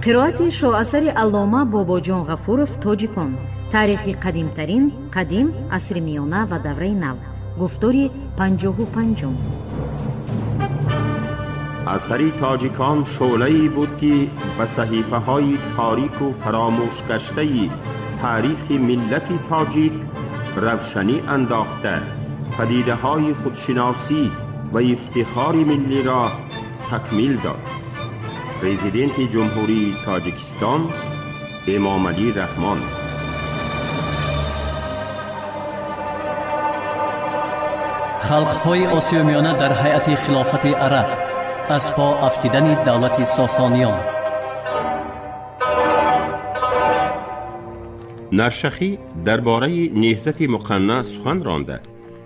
Қироати шоасари Аллома Бобоҷон Ғафуров «Тоҷикон. Таърихи қадимтарин, қадим, асри миёна ва давраи нав». Гуфтори 55-ум. Асари «Тоҷикон» шӯълае буд, ки ба саҳифаҳои торику фаромӯшгаштаи таърихи миллати тоҷик равшанӣ андохта, падидаҳои худшиносӣ ва ифтихори миллиро такмил дод. Президенти Ҷумҳурии Тоҷикистон Эмомалӣ Раҳмон. Халқҳои Осиёи Миёна дар ҳайати Хилофати Араб, аз по афтидани давлати Сосониён. Наршахӣ дар бораи Неҳзати Муқанна сухан ронда,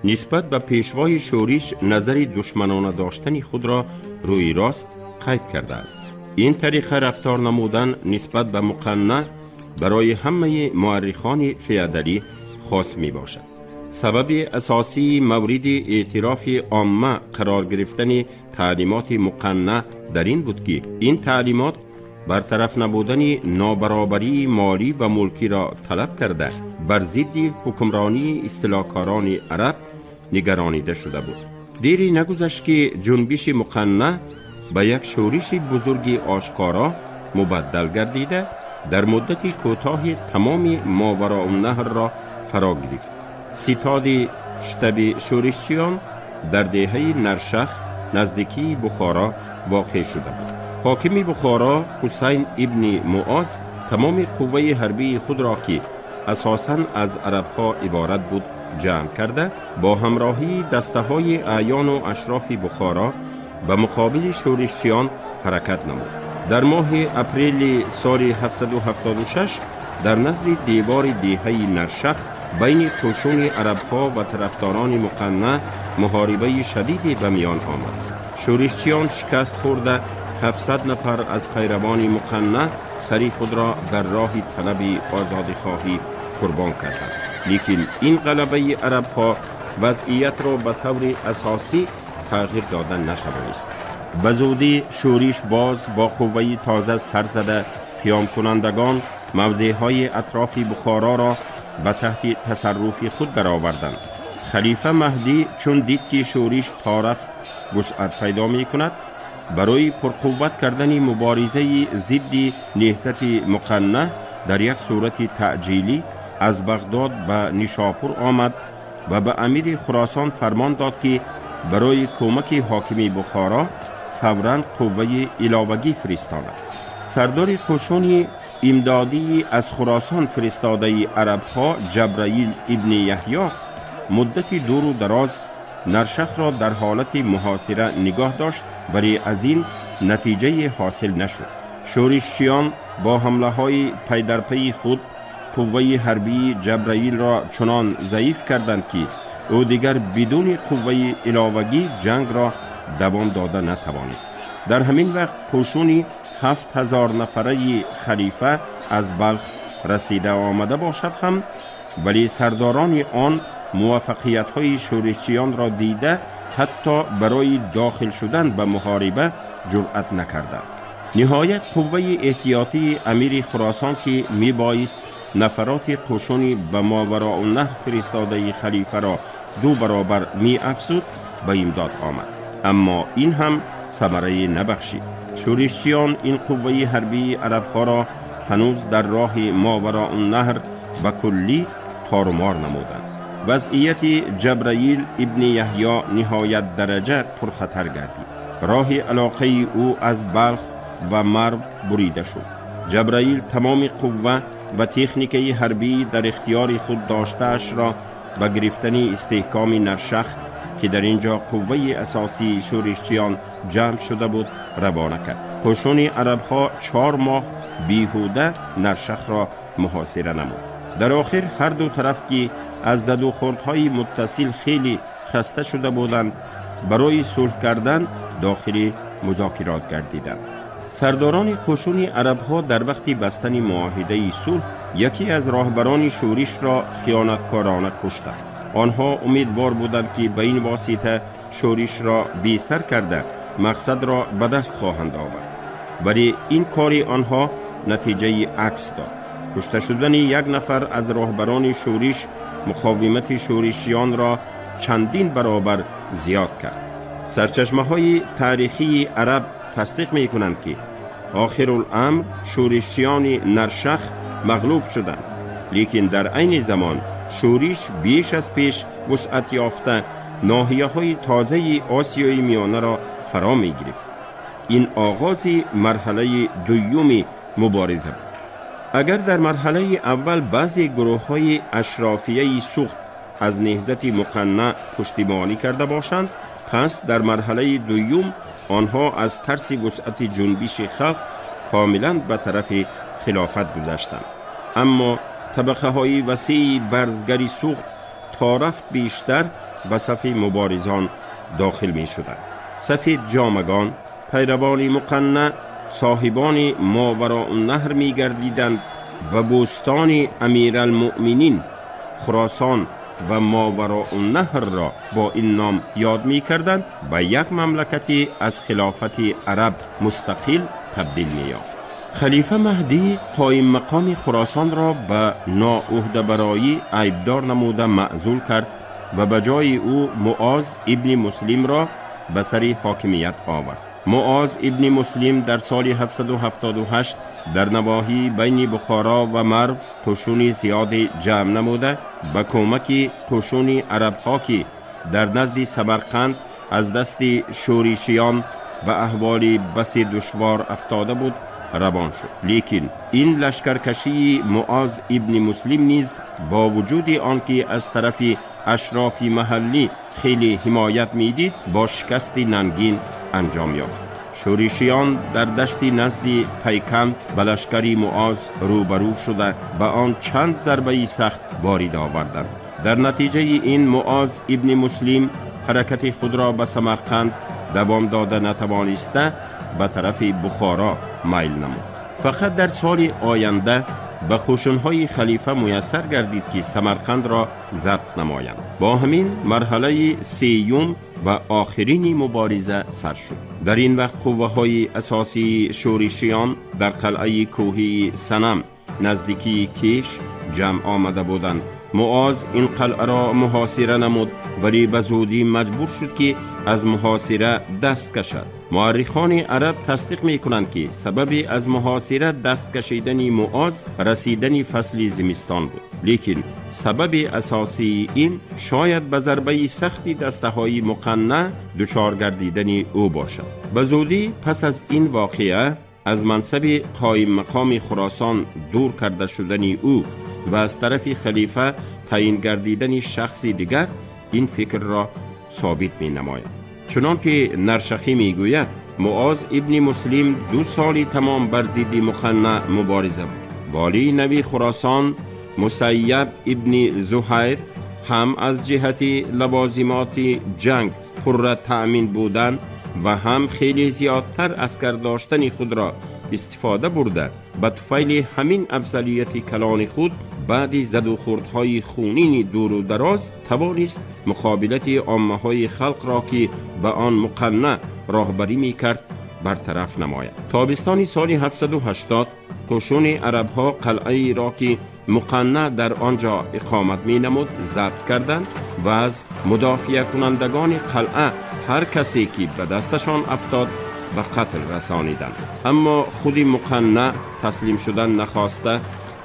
нисбат ба пешвои шӯриш назари душманона доштани худро рӯи рост қайд кардааст. Ин тариқа рафтор намудан нисбат ба Муқанна барои ҳамаи муаррихони феодалӣ хос мебошад. Сабаби асосии мавриди эътирофи омма қарор гирифтани таълимоти Муқанна дар ин буд, ки ин таълимот бартараф набудани нобаробарии молӣ ва мулкиро талаб карда, бар зидди ҳукмронии истилокорони араб нигаронида шуда буд. Дере нагузашт, ки ҷунбиши Муқанна ба як шӯриши бузурги ошкоро мубаддал гардида, дар муддати кӯтоҳи тамоми Мовароуннаҳрро фаро гирифт. Ситоди штаби шӯришчиён дар деҳаи Наршах, наздикии Бухоро воқеъ шуда буд. Ҳокими Бухоро Ҳусайн ибни Муоз тамоми қувваи ҳарбии худро, ки асосан аз арабҳо иборат буд, ҷамъ карда, бо ҳамроҳии дастаҳои аъёну ашрофи Бухоро ба муқобили шӯришчиён ҳаракат намуд. Дар моҳи апрели соли 776 дар назди девори деҳаи Наршах байни қӯшуни арабҳо ва тарафдорони Муқанна муҳорибаи шадиде ба миён омад. Шӯришчиён шикаст хӯрда, 700 нафар аз пайравони Муқанна сари худро дар роҳи талаби озодихоҳӣ қурбон карданд. Лекин ин ғалабаи арабҳо вазъиятро ба таври асосӣ тағйир дода натавонист. Ба зудӣ шӯриш боз бо қувваи тоза сар зада, қиёмкунандагон мавзеъҳои атрофи Бухороро ба таҳти тасарруфи худ дароварданд. Халифа Маҳдӣ чун дид, ки шӯриш торафт вусъат пайдо мекунад, барои пурқувват кардани муборизаи зидди Неҳзати Муқанна дар як сурати таъҷилӣ аз Бағдод ба Нишопур омад ва ба амири Хуросон фармон дод, ки барои кӯмаки ҳокими Бухоро фавран қувваи иловагӣ фиристонад. Сардори қӯшуни имдодии аз Хуросон фиристодаи арабҳо, Ҷабраил ибни Яҳьё, муддати дуру дароз Наршахро дар ҳолати муҳосира нигоҳ дошт, вале аз ин натиҷае ҳосил нашуд. Шӯришчиён бо ҳамлаҳои пайдарпайи худ қувваи ҳарбии Ҷабраилро чунон заиф карданд, ки ӯ дигар бидуни қувваи иловагӣ ҷангро давом дода натавонист. Дар ҳамин вақт қӯшуни 7000 нафараи халифа аз Балх расида омада бошад ҳам, вале сардорони он муваффақиятҳои шӯришчиёнро дида, ҳатто барои дохил шудан ба муҳориба ҷуръат накарданд. Ниҳоят, қувваи эҳтиётии амири Хуросон, ки мебоист нафароти қӯшуни ба Мовароуннаҳр фиристодаи халифаро ду баробар меафзуд, ба имдод омад, аммо ин ҳам самарае набахшид. Шӯришчиён ин қувваи ҳарбии арабҳоро ҳанӯз дар роҳи Мовароуннаҳр ба куллӣ торумор намуданд. Вазъияти Ҷабраил ибни Яҳьё ниҳоят дараҷа пурхатар гардид. Роҳи алоқаи ӯ аз Балх ва Марв бурида шуд. Ҷабраил тамоми қувва ва техникаи ҳарбӣ дар ихтиёри худ доштаашро ба гирифтани истеҳкоми Наршах, ки дар ин ҷо қувваи асосии шӯришчиён ҷамъ шуда буд, равона кард. Қӯшуни арабҳо 4 моҳ беҳуда Наршахро муҳосира намуд. Дар охир ҳар ду тараф, ки аз задухӯрдҳои муттасил хеле хаста шуда буданд, барои сулҳ кардан дохили музокирот гардиданд. Сардорони қушуни арабҳо дар вақти бастани муоҳидаи сулҳ яке аз роҳбарони шӯришро хиёнаткорона куштанд. Онҳо умедвор буданд, ки ба ин восита шӯришро бесар карда, мақсадро ба даст хоҳанд овард. Вале ин кори онҳо натиҷаи акс дод. Кушта шудани як нафар аз роҳбарони шӯриш муқовимати шӯришиёнро чандин баробар зиёд кард. Сарчашмаҳои таърихии араб тасдиқ мекунанд, ки охируламр шӯришчиёни Наршах мағлуб шуданд, лекин дар айни замон шӯриш беш аз пеш вусъат ёфта, ноҳияҳои тозаи Осиёи Миёнаро фаро мегирифт. Ин оғози марҳалаи дуюми мубориза буд. Агар дар марҳалаи аввал баъзе гурӯҳҳои ашрофияи Суғд аз Неҳзати Муқанна пуштибонӣ карда бошанд, пас дар марҳалаи дуюм онҳо аз тарси вусъати ҷунбиши халқ комилан ба тарафи хилофат гузаштанд. Аммо табақаҳои васеи барзгари Суғд то рафт бештар ба сафи муборизон дохил мешуданд. Сафед ҷомагон, пайравони Муқанна, соҳибони Мовароуннаҳр мегардиданд ва бӯстони Амиралмуъминин, Хуросон ва Мовароуннаҳрро бо ин ном ёд мекарданд, ба як мамлакати аз хилофати араб мустақил табдил меёфт. Халифа Маҳдӣ қоиммақоми Хуросонро ба ноуҳдабароӣ айбдор намуда, маъзул кард ва ба ҷои ӯ Муоз ибни Муслимро ба сари ҳокимият овард. Муоз ибни Муслим дар соли 778 дар навоҳии байни Бухоро ва Марв қушуни зиёде ҷамъ намуда, ба кӯмаки қушуни арабҳо, ки дар назди Самарқанд аз дасти шӯришиён ба аҳволи басе душвор афтода буд, равон шуд. Лекин ин лашкаркашии Муоз ибни Муслим низ бо вуҷуди он ки аз тарафи ашрофи маҳаллӣ хеле ҳимоят медид, бо шикасти нангин анҷом ёфт. Шӯришиён дар дашти назди Пайканд ба лашкари Муоз рӯбарӯ шуда, ба он чанд зарбаи сахт ворид оварданд. Дар натиҷаи ин Муоз ибни Муслим ҳаракати худро ба Самарқанд давом дода натавониста, ба тарафи Бухоро майл намуд. Фақат дар соли оянда ба қушунҳои халифа муяссар гардид, ки Самарқандро забт намоянд. Бо ҳамин марҳалаи сеюм ва охирини мубориза сар шуд. Дар ин вақт қувваҳои асосии шӯришиён дар қалъаи кӯҳии Санам, наздикии Кеш, ҷамъ омада буданд. Муоз ин қалъаро муҳосира намуд, вале ба зудӣ маҷбур шуд, ки аз муҳосира даст кашад. Муаррихони араб тасдиқ мекунанд, ки сабаби аз муҳосира даст кашидани Муоз расидани фасли зимистон буд, лекин сабаби асосии ин шояд ба зарбаи сахти дастаҳои Муқанна дучор гардидани ӯ бошад. Ба зудӣ пас аз ин воқеа аз мансаби қоиммақоми Хуросон дур карда шудани ӯ ва аз тарафи халифа таъйин гардидани шахси дигар ин фикрро собит менамояд. Чунон ки Наршахӣ мегӯяд, Муоз ибни Муслим 2 соли тамом бар зидди Муқанна мубориза буд. Волии нави Хуросон Мусайяб ибни Зуҳайр ҳам аз ҷиҳати лавозимоти ҷанг пурра таъмин будан ва ҳам хеле зиёдтар аскар доштани худро истифода бурда, ба туфайли ҳамин афзалияти калони худ баъди задухӯрдҳои хунини дуру дароз тавонист муқобилати оммаҳои халқро, ки ба он Муқанна роҳбарӣ мекард, бартараф намояд. Тобистони соли 780 қушуни арабҳо қалъаеро, ки Муқанна дар он ҷо иқомат менамуд, забт карданд ва аз мудофиакунандагони қалъа ҳар касе ки ба дасташон афтод, ба қатл расониданд. Аммо худи Муқанна таслим шудан нахоста,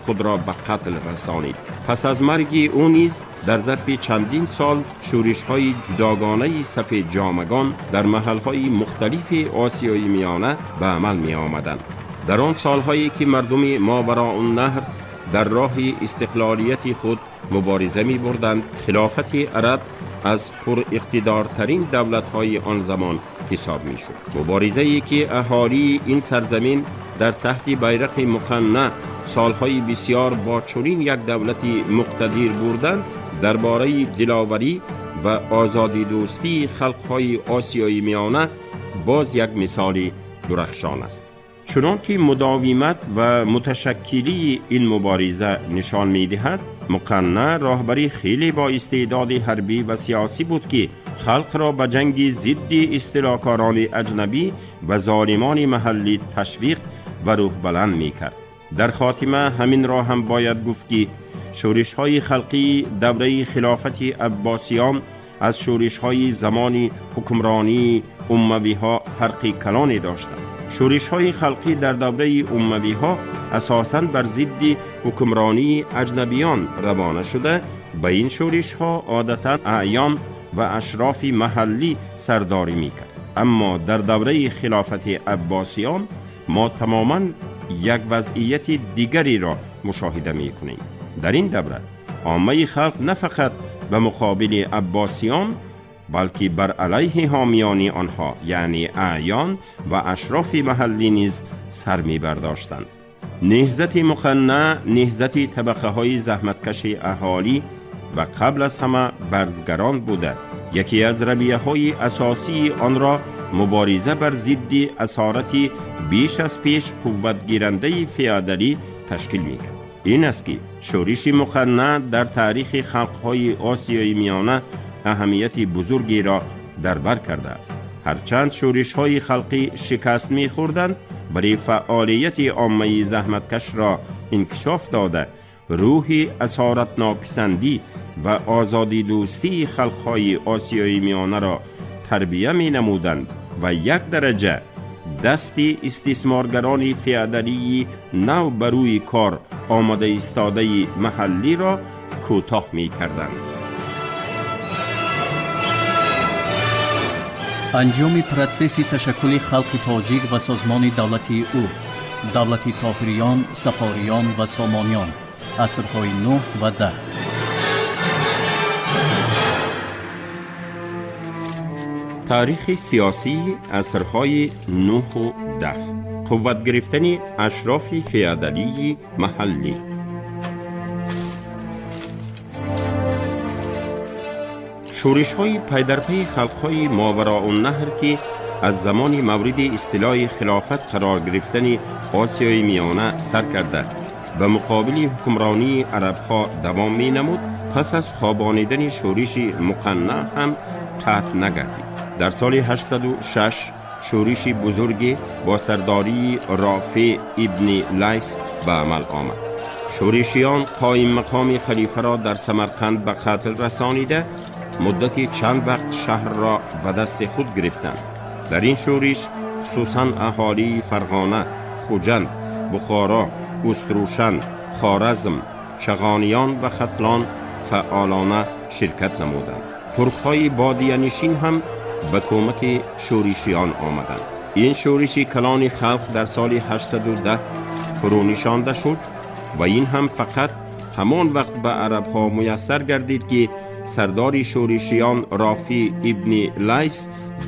худро ба қатл расонид. Пас аз марги ӯ низ дар зарфи чандин сол шӯришҳои ҷудогонаи сафедҷомагон дар маҳалҳои мухталифи Осиёи Миёна ба амал меомаданд. Дар он солҳое ки мардуми Мовароуннаҳр дар роҳи истиқлолияти худ мубориза мебурданд, хилофати араб аз пуриқтидортарин давлатҳои он замон ҳисоб мешуд. Муборизае ки аҳолии ин сарзамин дар таҳти байрақи Муқанна солҳои бисёр бо чунин як давлати муқтадир бурданд, дар бораи диловарӣ ва озодидӯстии халқҳои Осиёи Миёна боз як мисоли дурахшон аст. Чунон ки мудовимат ва муташаккилии ин мубориза нишон медиҳад, Муқанна роҳбари хеле бо истеъдоди ҳарбӣ ва сиёсӣ буд, ки халқро ба ҷанги зидди истилокорони аҷнабӣ ва золимони маҳаллӣ ташвиқ ва рӯҳбаланд мекард. Дар хотима ҳаминро ҳам бояд гуфт, ки шӯришҳои халқии давраи хилофати Аббосиён аз шӯришҳои замони ҳукмронии уммавиҳо фарқи калоне доштанд. Шӯришҳои халқӣ дар давраи уммавиҳо асосан бар зидди ҳукмронии аҷнабиён равона шуда, ба ин шӯришҳо одатан аъён ва ашрофи маҳаллӣ сардорӣ мекард. Аммо дар давраи хилофати Аббосиён мо тамоман як вазъияти дигареро мушоҳида мекунем. Дар ин давра оммаи халқ на фақат ба муқобили аббосиён, балки бар алайҳи ҳомиёни онҳо, яъне аъён ва ашрофи маҳаллӣ низ сар мебардоштанд. Неҳзати Муқанна неҳзати табақаҳои заҳматкаши аҳолӣ ва қабл аз ҳама барзгарон буда, яке аз равияҳои асосии онро мубориза бар зидди асорати беш аз пеш қувватгирандаи феодалӣ ташкил мекард. Ин аст, ки шӯриши Муқанна дар таърихи халқҳои Осиёи Миёна аҳамияти бузургеро дар бар кардааст. Ҳарчанд шӯришҳои халқӣ шикаст мехӯрданд, вале фаъолияти оммаи заҳматкашро инкишоф дода, рӯҳи асоратнописандӣ ва озодидӯстии халқҳои Осиёи Миёнаро тарбия менамуданд ва як дараҷа дасти истисморгарони феодалии нав ба рӯи кор омода истодаи маҳаллиро кӯтоҳ мекарданд. Анҷоми протсесси ташаккули халқи тоҷик ва созмони давлатии ӯ, давлати Тоҳириён, Сафориён ва Сомониён, асрҳои 9 ва 10. Таърихи сиёсии асрҳои 9-у 10, қувват гирифтани ашрофи феодалии маҳаллӣ. Шӯришҳои пайдарпайи халқҳои Мовароуннаҳр, ки аз замони мавриди истилои хилофат қарор гирифтани Осиёи Миёна сар карда, ба муқобили ҳукмронии арабҳо давом менамуд, пас аз хобонидани шӯриши Муқанна ҳам қатъ нагардид. Дар соли 806 шӯриши бузурге бо сардории Рофеъ ибни Лайс ба амал омад. Шӯришиён қоиммақоми халифаро дар Самарқанд ба қатл расонида, муддати чанд вақт шаҳрро ба дасти худ гирифтанд. Дар ин шӯриш хусусан аҳолии Фарғона, Хуҷанд, Бухоро, Уструшан, Хоразм, Чағониён ва Хатлон фаъолона ширкат намуданд. Туркҳои бодиянишин ҳам ба кӯмаки шӯришиён омаданд. Ин шӯриши калони халқ дар соли 810 фурӯнишонда шуд ва ин ҳам фақат ҳамон вақт ба арабҳо муяссар гардид, ки сардори шӯришиён Рофӣ ибни Лайс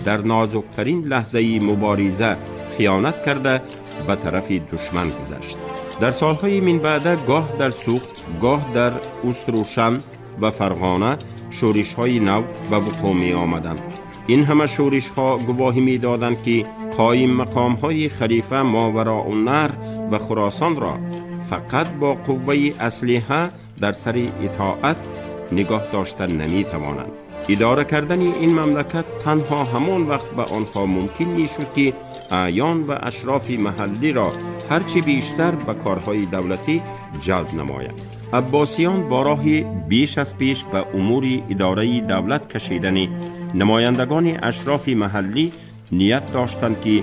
дар нозуктарин лаҳзаи мубориза хиёнат карда, ба тарафи душман гузашт. Дар солҳои минбаъда гоҳ дар Сухт, гоҳ дар Уструшан ва Фарғона шӯришҳои нав ба вуқӯъ меомаданд. Ин ҳама шӯришҳо гувоҳӣ медоданд, ки қоиммақомҳои халифа Мовароуннаҳр ва Хуросонро фақат бо қувваи аслиҳа дар сари итоат нигоҳ дошта наметавонанд. Идора кардани ин мамлакат танҳо ҳамон вақт ба онҳо мумкин мешуд, ки аъён ва ашрофи маҳаллиро ҳарчи бештар ба корҳои давлатӣ ҷалб намоянд. Аббосиён бо роҳи беш аз пеш ба умури идораи давлат кашидани намояндагони ашрофи маҳаллӣ ният доштанд, ки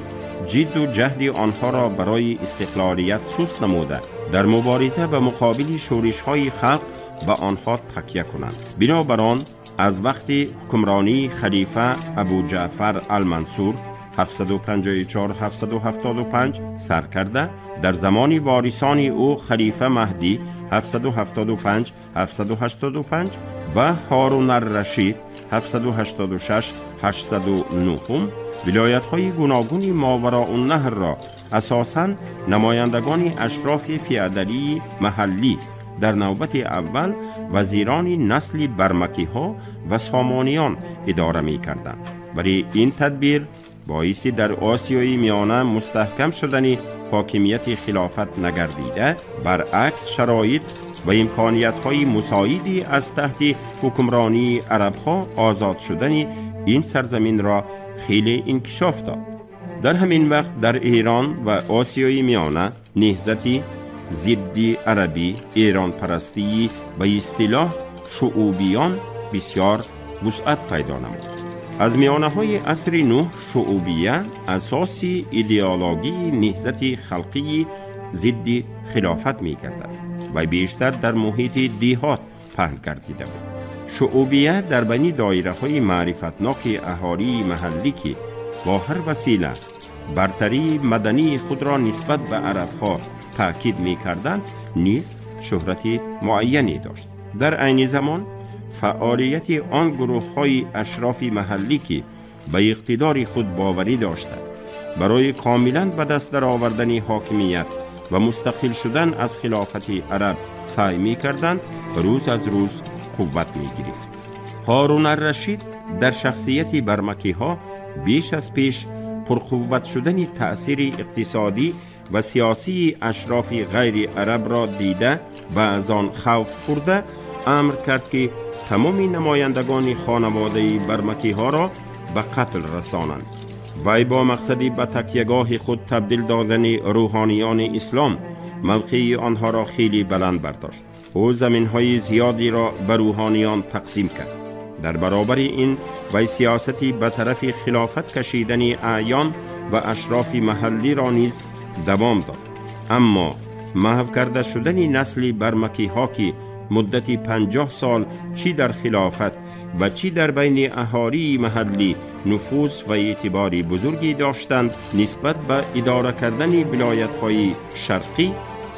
ҷидду ҷаҳди онҳоро барои истиқлолият суст намуда, дар мубориза ба муқобили шӯришҳои халқ ба онҳо такя кунанд. Бинобар он аз вақти ҳукмронии халифа Абуҷаъфар Алмансур 754-775 сар карда, дар замони ворисони ӯ халифа Маҳдӣ 775-785 ва Ҳорун аррашид 786-809 вилоятҳои гуногуни Мовароуннаҳрро Асосан намояндагони ашрофи феодалии маҳаллӣ, дар навбати аввал вазирони насли бармакиҳо ва сомониён идора мекарданд. Вале ин тадбир боиси дар Осиёи Миёна мустаҳкам шудани ҳокимияти хилофат нагардида, баръакс шароит ва имкониятҳои мусоиди аз таҳти ҳукмронии арабҳо озод шудани ин сарзаминро хеле инкишоф дод. Дар ҳамин вақт дар Эрон ва Осиёи Миёна наҳзати зидди арабӣ, эронпарастии ба истилоҳ шуъубиён бисёр вусъат пайдо намуд. Аз миёнаҳои асри нӯҳ шуъубия асоси идеологии наҳзати халқии зидди хилофат мегардад ва бештар дар муҳити деҳот паҳн гардида буд. Шуъубия дар байни доираҳои маърифатноки аҳолии маҳаллӣ, ки бо ҳар васила бартарии мадании худро нисбат ба арабҳо таъкид мекарданд, низ шӯҳрати муайяне дошт. Дар айни замон фаъолияти он гурӯҳҳои ашрофи маҳаллӣ, ки ба иқтидори худ боварӣ дошта, барои комилан ба даст даровардани ҳокимият ва мустақил шудан аз хилофати араб саъй мекарданд, рӯз аз рӯз қувват мегирифт. Ҳорун ар-Рашид дар шахсияти бармакиҳо беш аз пеш пурқувват шудани таъсири иқтисодӣ ва сиёсии ашрофи ғайри арабро дида ва аз он хавф хӯрда, амр кард, ки тамоми намояндагони хонаводаи бармакиҳоро ба қатл расонанд. Вай бо мақсади ба такягоҳи худ табдил додани рӯҳониёни ислом мавқеи онҳоро хеле баланд бардошт. Ӯ заминҳои зиёдеро ба рӯҳониён тақсим кард. Дар баробари ин вай сиёсати ба тарафи хилофат кашидани аъён ва ашрофи маҳаллиро низ давом дод. Аммо маҳв карда шудани насли бармакиҳо, ки муддати 50 сол чӣ дар хилофат ва чӣ дар байни аҳолии маҳаллӣ нуфуз ва эътибори бузурге доштанд, нисбат ба идора кардани вилоятҳои шарқӣ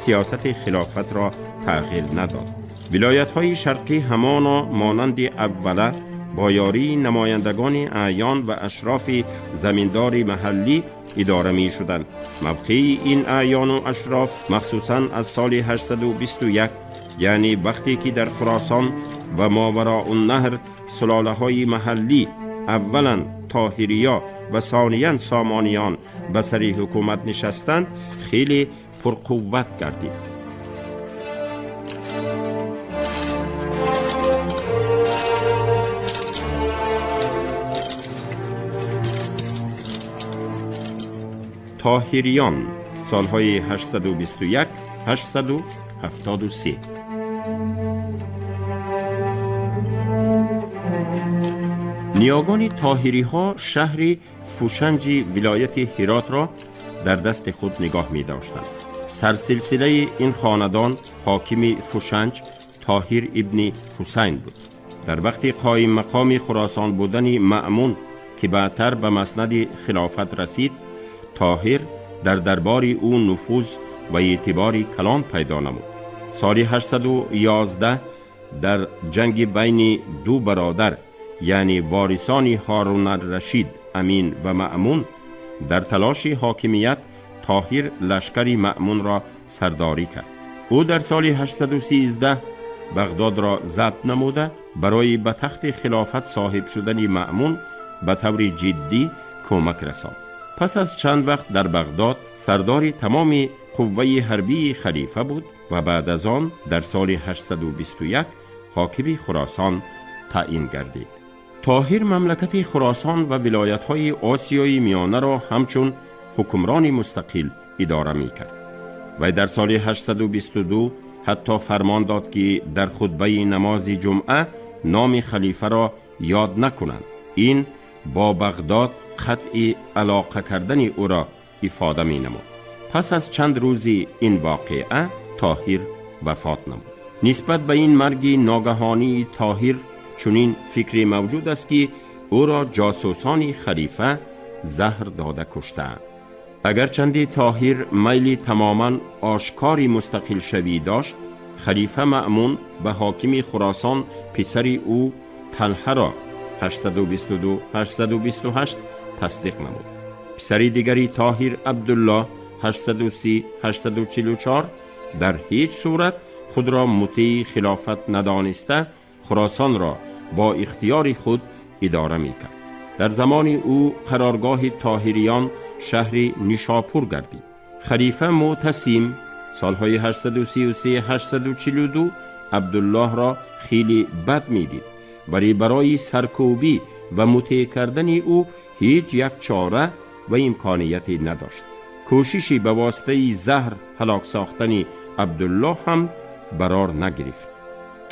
сиёсати хилофатро тағйир надод. Вилоятҳои шарқӣ ҳамоно монанди аввала бо ёрии намояндагони аъён ва ашрофи заминдори маҳаллӣ идора мешуданд. Мавқеи ин аъёну ашроф махсусан аз соли 821, яъне вақте ки дар Хуросон ва Мовароуннаҳр сулолаҳои маҳаллӣ, аввалан Тоҳирия ва сониян Сомониён, ба сари ҳукумат нишастанд, хеле пурқувват гардид. Тоҳириён, солҳои 821 873. Ниёгони тоҳириҳо шаҳри Фушанҷи вилояти Ҳиротро дар дасти худ нигоҳ медоштанд. Сарсилсилаи ин хонадон ҳокими Фушанҷ Тоҳир ибни Ҳусайн буд. Дар вақти қоиммақоми Хуросон будани Маъмун, ки баъдтар ба маснади хилофат расид, Тоҳир дар дарбори ӯ нуфуз ва эътибори калон пайдо намуд. Соли 811 дар ҷанги байни ду бародар, яъне ворисони Ҳорун ар-Рашид, Амин ва Маъмун, дар талоши ҳокимият, Тоҳир лашкари Маъмунро сардорӣ кард. Ӯ дар соли 813 Бағдодро забт намуда, барои ба тахти хилофат соҳиб шудани Маъмун ба таври ҷиддӣ кӯмак расонд. Пас аз чанд вақт дар Бағдод сардори тамоми қувваи ҳарбии халифа буд ва баъд аз он дар соли 821 ҳокими Хуросон таъин гардид. Тоҳир мамлакати Хуросон ва вилоятҳои Осиёи Миёнаро ҳамчун ҳукмрони мустақил идора мекард. Вай дар соли 822 ҳатто фармон дод, ки дар хутбаи намози ҷумъа номи халифаро ёд накунанд. Ин бо Бағдод қатъи алоқа кардани ӯро ифода менамуд. Пас аз чанд рӯзи ин воқеа Тоҳир вафот намуд. Нисбат ба ин марги ногаҳонии Тоҳир чунин фикре мавҷуд аст, ки ӯро ҷосусони халифа заҳр дода куштаанд. Агарчанде Тоҳир майли тамоман ошкори мустақилшавӣ дошт, халифа Маъмун ба ҳокими Хуросон писари ӯ Талҳаро 822 828 тасдиқ намуд. Писари дигари Тоҳир, Абдуллоҳ, 830-844 дар ҳеҷ сурат худро мутеи хилофат надониста, Хуросон ро бо ихтиёри худ идора мекард. Дар замони ӯ қароргоҳи Тоҳириён шаҳри Нишопур гардид. Халифа Муътасим солҳои 833-842 Абдуллоҳро хеле бад медид, вале барои саркӯбӣ ва мутеъ кардани ӯ ҳеҷ як чора ва имконияте надошт. Кӯшиши ба воситаи заҳр ҳалок сохтани Абдуллоҳ ҳам барор нагирифт.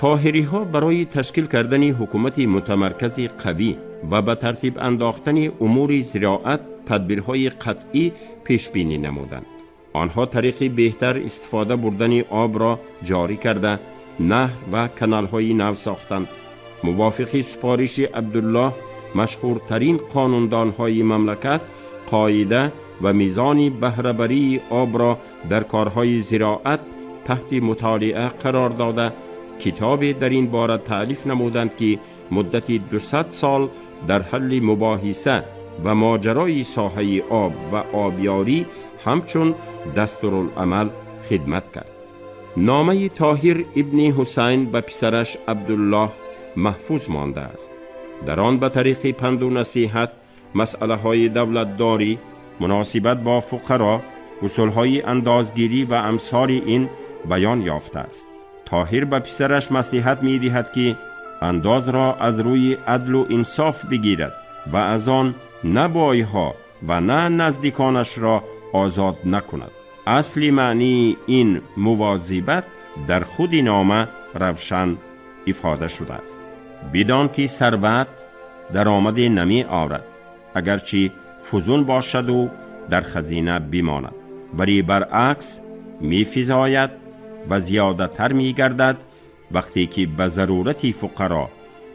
Тоҳириҳо барои ташкил кардани ҳукумати мутамаркази қавӣ ва ба тартиб андохтани умури зироат тадбирҳои қатъӣ пешбинӣ намуданд. Онҳо тариқи беҳтар истифода бурдани обро ҷорӣ карда, наҳр ва каналҳои нав сохтанд. Мувофиқи супориши Абдуллоҳ, машҳуртарин қонундонҳои мамлакат қоида ва мизони баҳрабарии обро дар корҳои зироат таҳти мутолиа қарор дода, китобе дар ин бора таълиф намуданд, ки муддати 200 сол дар ҳалли мубоҳиса ва моҷарои соҳаи об ва обёрӣ ҳамчун дастурулъамал хидмат кард. Номаи Тоҳир ибни Ҳусайн ба писараш Абдуллоҳ маҳфуз мондааст. Дар он ба тариқи панду насиҳат масъалаҳои давлатдорӣ, муносибат бо фуқаро, усулҳои андозгирӣ ва амсори ин баён ёфтааст. Тоҳир ба писараш маслиҳат медиҳад, ки андозро аз рӯи адлу инсоф бигирад ва аз он на бойҳо ва на наздиконашро озод накунад. Асли маънии ин мувозибат дар худи нома равшан ифода шудааст. Бидон, ки сарват даромаде намеорад, агарчи фузун бошаду дар хазина бимонад, вале баръакс мефизояд ва зиёдатар мегардад, вақте ки ба зарурати фуқаро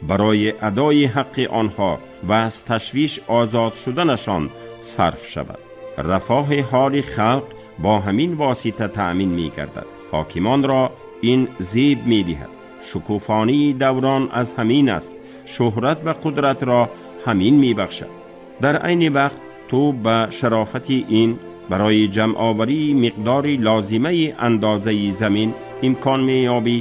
барои адои ҳаққи онҳо ва аз ташвиш озод шуданашон сарф шавад. Рафоҳи ҳоли халқ бо ҳамин восита таъмин мегардад. Ҳокимонро ин зеб медиҳад. Шукуфонии даврон аз ҳамин аст. Шӯҳрат ва қудратро ҳамин мебахшад. Дар айни вақт ту ба шарофати ин барои ҷамъоварии миқдори лозимаи андозаи замин имкон меёбӣ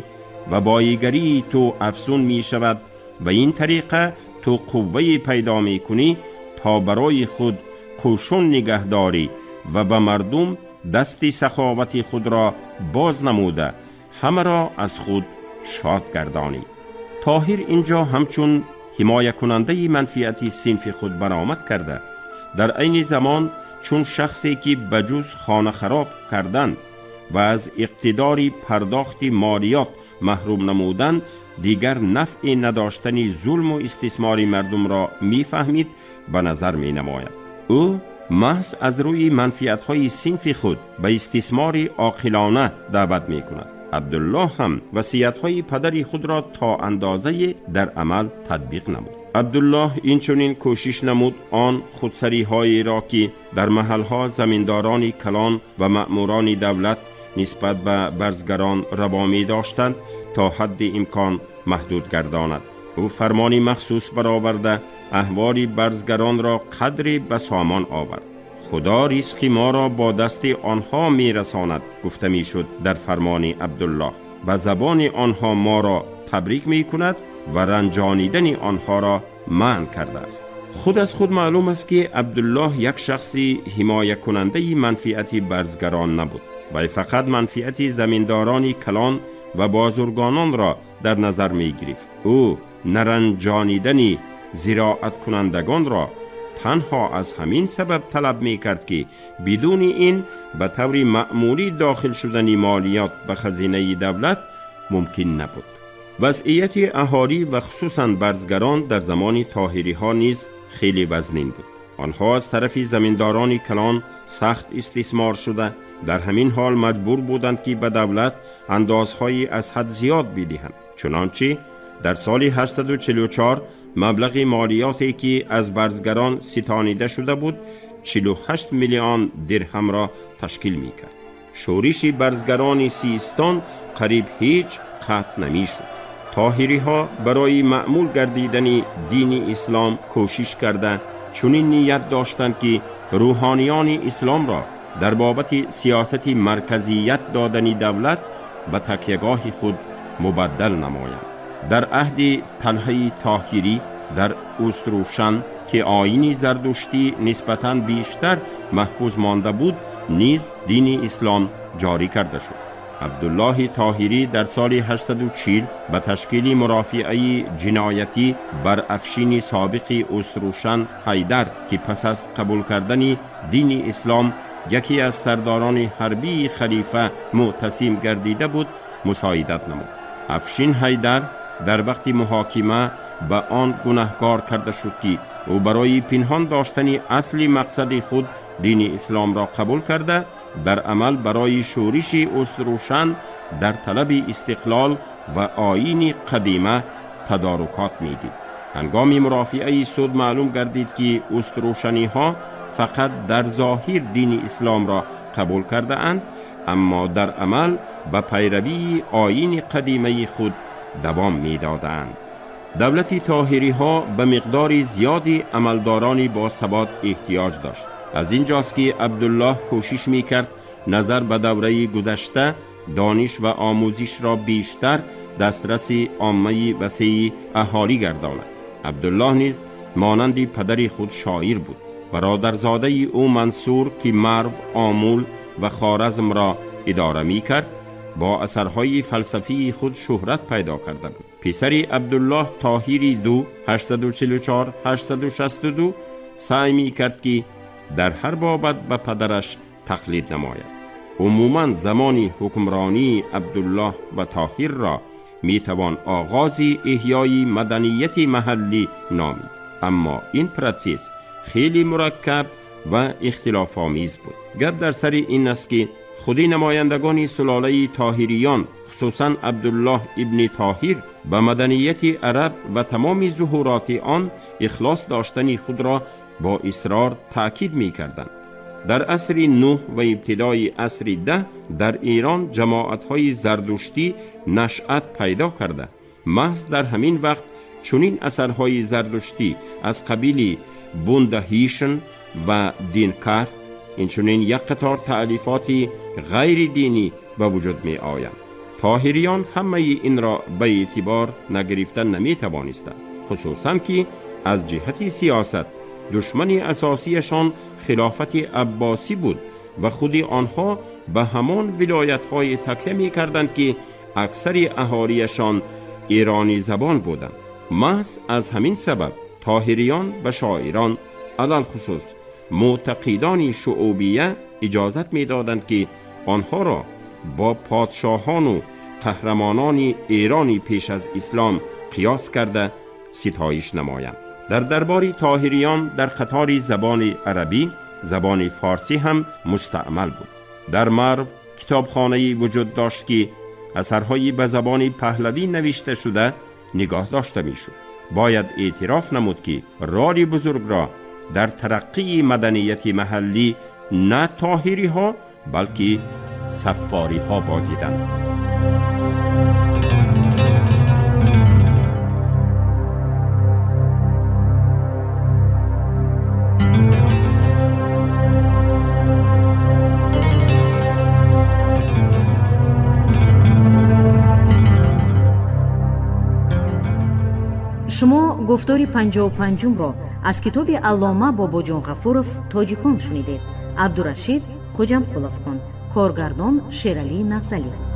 ва боигарии ту афзун мешавад ва ин тариқа ту қуввае пайдо мекунӣ, то барои худ қӯшун нигаҳдорӣ ва ба мардум дасти саховати худро боз намуда, ҳамаро аз худ шод гардонӣ. Тоҳир инҷо ҳамчун ҳимоякунандаи манфиати синфи худ баромад карда, дар айни замон чун шахсе ки ба ҷуз хона хароб кардан ва аз иқтидори пардохти молиёт маҳрум намудан дигар нафъе надоштани зулму истисмори мардумро мефаҳмид, ба назар менамояд. Ӯ маҳз аз рӯи манфиатҳои синфи худ ба истисмори оқилона даъват мекунад. Абдуллоҳ ҳам васиятҳои падари худро то андозае дар амал татбиқ намуд. Абдуллоҳ инчунин кӯшиш намуд он худсариҳоеро, ки дар маҳалҳо заминдорони калон ва маъмурони давлат нисбат ба барзгарон раво медоштанд, то ҳадди имкон маҳдуд гардонад. Ӯ фармони махсус бароварда, аҳволи барзгаронро қадре ба сомон овард. Худо ризқи моро бо дасти онҳо мерасонад, гуфта мешуд дар фармони Абдуллоҳ. Ба забони онҳо моро табрик мекунад ва ранҷонидани онҳоро манъ кардааст. Худ аз худ маълум аст, ки Абдуллоҳ як шахси ҳимоякунандаи манфиати барзгарон набуд. Вай фақат манфиати заминдорони калон ва бозургононро дар назар мегирифт. Ӯ наранҷонидани зироаткунандагонро танҳо аз ҳамин сабаб талаб мекард, ки бидуни ин ба таври маъмулӣ дохил шудани молиёт ба хазинаи давлат мумкин набуд. Вазъияти аҳолӣ ва хусусан барзгарон дар замони Тоҳириҳо низ хеле вазнин буд. Онҳо аз тарафи заминдорони калон сахт истисмор шуда, дар ҳамин ҳол маҷбур буданд, ки ба давлат андозҳои аз ҳад зиёд бидиҳанд. Чунончи дар соли 844 маблағи молиёте, ки аз барзгарон ситонида шуда буд, 48 миллион дирҳамро ташкил мекард. Шӯриши барзгарони Систон қариб ҳеҷ қатъ намешуд. Тоҳириҳо барои маъмул гардидани дини ислом кӯшиш карда, чунин ният доштанд, ки рӯҳониёни исломро дар бобати сиёсати марказият додани давлат ба такягоҳи худ мубаддал намоянд. Дар аҳди Талҳаи Тоҳирӣ дар Уструшан, ки оини зардуштӣ нисбатан бештар маҳфуз монда буд, низ дини ислом ҷорӣ карда шуд. Абдуллоҳи Тоҳирӣ дар соли 840 ба ташкили мурофиаи ҷиноятӣ бар Афшини собиқи Уструшан Ҳайдар, ки пас аз қабул кардани дини ислом яке аз сардорони ҳарбии халифа Муътасим гардида буд, мусоидат намуд. Афшин Ҳайдар дар вақти муҳокима ба он гунаҳкор карда шуд, ки ӯ барои пинҳон доштани асли мақсади худ дини исломро қабул карда, дар амал барои шӯриши Уструшан дар талаби истиқлол ва оини қадима тадорукот медид. Ҳангоми мурофиаи суд маълум гардид, ки уструшаниҳо фақат дар зоҳир дини исломро қабул кардаанд, аммо дар амал ба пайравии оини қадимаи худ давом медодаанд. Давлати Тоҳириҳо ба миқдори зиёди амалдорони босавод эҳтиёҷ дошт. Аз ин ҷост, ки Абдуллоҳ кӯшиш мекард назар ба давраи гузашта дониш ва омӯзишро бештар дастраси оммаи васеи аҳолӣ гардонад. Абдуллоҳ низ монанди падари худ шоир буд. Бародарзодаи ӯ Мансур, ки Марв, Омул ва Хоразмро идора мекард, бо асарҳои фалсафии худ шӯҳрат пайдо карда буд. Писари Абдуллоҳ Тоҳири ду 844 862 саъй мекард, ки дар ҳар бобат ба падараш тақлид намояд. Умуман, замони ҳукмронии Абдуллоҳ ва Тоҳирро метавон оғози эҳёи маданияти маҳаллӣ номид, аммо ин процесс хеле мураккаб ва ихтилофомез буд. Гап дар сари ин аст, ки худи намояндагони сулолаи Тоҳириён, хусусан Абдуллоҳ ибни Тоҳир, ба маданияти араб ва тамоми зуҳуроти он ихлос доштани худро бо исрор таъкид мекарданд. Дар асри нӯҳ ва ибтидои асри 10 дар Эрон ҷамоатҳои зардуштӣ нашъат пайдо карда, маҳз дар ҳамин вақт чунин асарҳои зардуштӣ аз қабили Бундаҳишн ва Динкарт, инчунин як қатор таълифоти ғайридинӣ ба вуҷуд меоянд. Тоҳириён ҳамаи инро ба эътибор нагирифта наметавонистанд, хусусан ки аз ҷиҳати сиёсат душмани асосияшон хилофати аббосӣ буд ва худи онҳо ба ҳамон вилоятҳое такя мекарданд, ки аксари аҳолиашон эронӣ забон буданд. Маҳз аз ҳамин сабаб тоҳириён ба шоирон, алалхусус мӯътақидони шуъубия, иҷозат медоданд, ки онҳоро бо подшоҳону қаҳрамонони эрони пеш аз ислом қиёс карда ситоиш намоянд. Дар дарбори Тоҳириён дар қатори забони арабӣ забони форсӣ ҳам мустаъмал буд. Дар Марв китобхонае вуҷуд дошт, ки асарҳои ба забони паҳлавӣ навишта шуда нигоҳ дошта мешуд. Бояд эътироф намуд, ки роли бузургро дар тараққии маданияти маҳаллӣ на тоҳириҳо, балки саффориҳо бозиданд. Шумо гуфтори 55-умро аз китоби аллома Бобоҷон Ғафуров «Тоҷикон» шунидед. Абдурашид Хуҷамқулов хонд, коргардон Шералӣ Нағзалӣ.